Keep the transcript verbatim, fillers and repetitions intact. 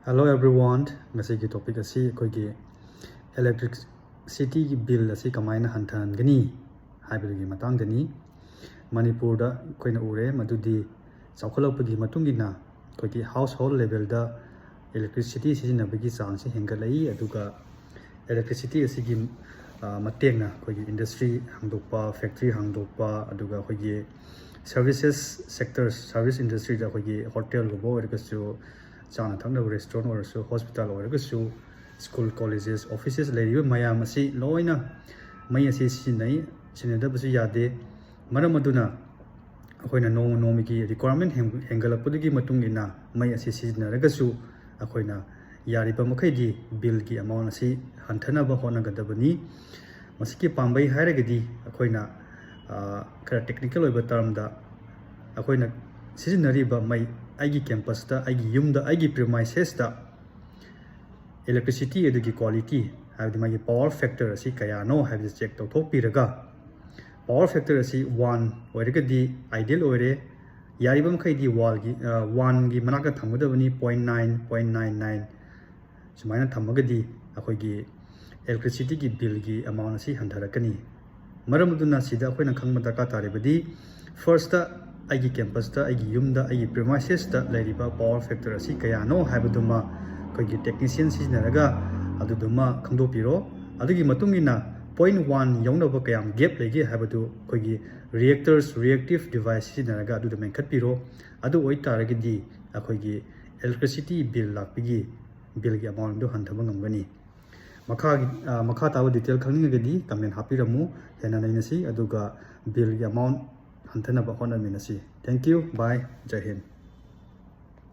Hello everyone, ꯉꯁꯤꯒꯤ topic ꯑꯁꯤ ꯑꯩꯈꯣꯏꯒꯤ electricity ꯒꯤ bill ꯑꯁꯤ ꯀꯃꯥꯏꯅ ꯍꯟꯊꯍꯟꯒꯅꯤ ꯍꯥꯏꯕꯗꯨꯒꯤ ꯃꯇꯥꯡꯗꯅꯤ꯫ ꯃꯅꯤꯄꯨꯔꯗ ꯑꯩꯈꯣꯏꯅ ꯎꯔꯦ ꯃꯗꯨꯗꯤ ꯆꯥꯎꯈꯠꯂꯛꯄꯒꯤ ꯃꯇꯨꯡ ꯏꯟꯅ ꯑꯩꯈꯣꯏꯒꯤ household level ꯗ electricity ꯁꯤꯖꯤꯟꯅꯕꯒꯤ ꯆꯥꯡꯁꯤ ꯍꯦꯟꯒꯠꯂꯛꯏ, ꯑꯗꯨꯒ electricity ꯑꯁꯤꯒꯤ ꯃꯇꯦꯡꯅ ꯑꯩꯈꯣꯏꯒꯤ industry ꯍꯥꯡꯗꯣꯛꯄ, factory ꯍꯥꯡꯗꯣꯛꯄ, ꯑꯗꯨꯒ ꯑꯩꯈꯣꯏꯒꯤ services sectors, service industry ꯗ ꯑꯩꯈꯣꯏꯒꯤ hotel ꯒꯨꯝꯕ ꯑꯣꯏꯔꯒꯁꯨ, ꯆꯥꯅ ꯊꯛꯅꯕ restaurant ꯑꯣꯏꯔꯁꯨ, hospital ꯑꯣꯏꯔꯒꯁꯨ, school, colleges, offices ꯂꯩꯔꯤꯕ ꯃꯌꯥꯝ ꯑꯁꯤ ꯂꯣꯏꯅ ꯃꯩ ꯑꯁꯤ ꯁꯤꯖꯤꯟꯅꯩ꯫ ꯁꯤꯖꯤꯟꯅꯗꯕꯁꯨ ꯌꯥꯗꯦ꯫ ꯃꯔꯝ ꯑꯗꯨꯅ ꯑꯩꯈꯣꯏꯅ ꯅꯣꯡꯃ ꯅꯣꯡꯃꯒꯤ requirement ꯍꯦꯟ-, ꯍꯦꯟꯒꯠꯂꯛꯄꯗꯨꯒꯤ ꯃꯇꯨꯡ ꯏꯟꯅ ꯃꯩ ꯑꯁꯤ ꯁꯤꯖꯤꯟꯅꯔꯒꯁꯨ ꯑꯩꯈꯣꯏꯅ ꯌꯥꯔꯤꯕ ꯃꯈꯩꯗꯤ bill ꯒꯤ amount ꯑꯁꯤ ꯍꯟꯊꯅꯕ ꯍꯣꯠꯅꯒꯗꯕꯅꯤ꯫ ꯃꯁꯤꯒꯤ ꯄꯥꯝꯕꯩ ꯍꯥꯏꯔꯒꯗꯤ ꯑꯩꯈꯣꯏꯅ, ꯑ, ꯈꯔ technical ꯑꯣꯏꯕ term ꯗ ꯑꯩꯈꯣꯏꯅ ꯁꯤꯖꯤꯟꯅꯔꯤꯕ ꯃꯩ, ꯑꯩꯒꯤ campus ꯇ, ꯑꯩꯒꯤ ꯌꯨꯝꯗ, ꯑꯩꯒꯤ premises ꯇ electricity ꯑꯗꯨꯒꯤ quality, ꯍꯥꯏꯕꯗꯤ ꯃꯥꯒꯤ power factor ꯑꯁꯤ ꯀꯌꯥꯅꯣ ꯍꯥꯏꯕꯁꯤ check ꯇꯧꯊꯣꯛꯄꯤꯔꯒ, power factor ꯑꯁꯤ one ꯑꯣꯏꯔꯒꯗꯤ ideal ꯑꯣꯏꯔꯦ꯫ ꯌꯥꯔꯤꯕ ꯃꯈꯩꯗꯤ one ꯒꯤ, ꯑ, one ꯒꯤ ꯃꯅꯥꯛꯇ ꯊꯝꯒꯗꯕꯅꯤ, point nine, point nine nine ꯁꯨꯃꯥꯏꯅ ꯊꯝꯃꯒꯗꯤ ꯑꯩꯈꯣꯏꯒꯤ electricity ꯒꯤ bill ꯒꯤ amount ꯑꯁꯤ ꯍꯟꯊꯔꯛꯀꯅꯤ꯫ ꯃꯔꯝ ꯑꯗꯨꯅ ꯁꯤꯗ ꯑꯩꯈꯣꯏꯅ ꯈꯪꯕ ꯗꯔꯀꯥꯔ ꯇꯥꯔꯤꯕꯗꯤ, first ꯇ ꯑꯩꯒꯤ campus ꯇ, ꯑꯩꯒꯤ ꯌꯨꯝꯗ, ꯑꯩꯒꯤ premises ꯇ ꯂꯩꯔꯤꯕ power factor ꯑꯁꯤ ꯀꯌꯥꯅꯣ ꯍꯥꯏꯕꯗꯨꯃ ꯑꯩꯈꯣꯏꯒꯤ technician ꯁꯤꯖꯤꯟꯅꯔꯒ ꯑꯗꯨꯗꯨꯃ ꯈꯪꯗꯣꯛꯄꯤꯔꯣ꯫ ꯑꯗꯨꯒꯤ ꯃꯇꯨꯡ ꯏꯟꯅ point one ꯌꯧꯅꯕ ꯀꯌꯥꯝ gap ꯂꯩꯒꯦ ꯍꯥꯏꯕꯗꯨ ꯑꯩꯈꯣꯏꯒꯤ reactors, reactive device ꯁꯤꯖꯤꯟꯅꯔꯒ ꯑꯗꯨꯗ ꯃꯦꯟꯈꯠꯄꯤꯔꯣ꯫ ꯑꯗꯨ ꯑꯣꯏꯇꯥꯔꯒꯗꯤ ꯑꯩꯈꯣꯏꯒꯤ electricity bill ꯂꯥꯛꯄꯒꯤ bill ꯒꯤ amount ꯑꯗꯨ ꯍꯟꯊꯕ ꯉꯝꯒꯅꯤ꯫ ꯃꯈꯥꯒꯤ, ꯑ, ꯃꯈꯥ ꯇꯥꯕ detail ꯈꯪꯅꯤꯡꯉꯒꯗꯤ comment ꯍꯥꯞꯄꯤꯔꯝꯃꯨ, ꯍꯦꯟꯅ ꯅꯩꯅꯁꯤ, ꯑꯗꯨꯒ bill ꯒꯤ amount ꯍꯟꯊꯅꯕ ꯍꯣꯠꯅꯃꯤꯟꯅꯁꯤ꯫ Thank you, bye, Jai Hind.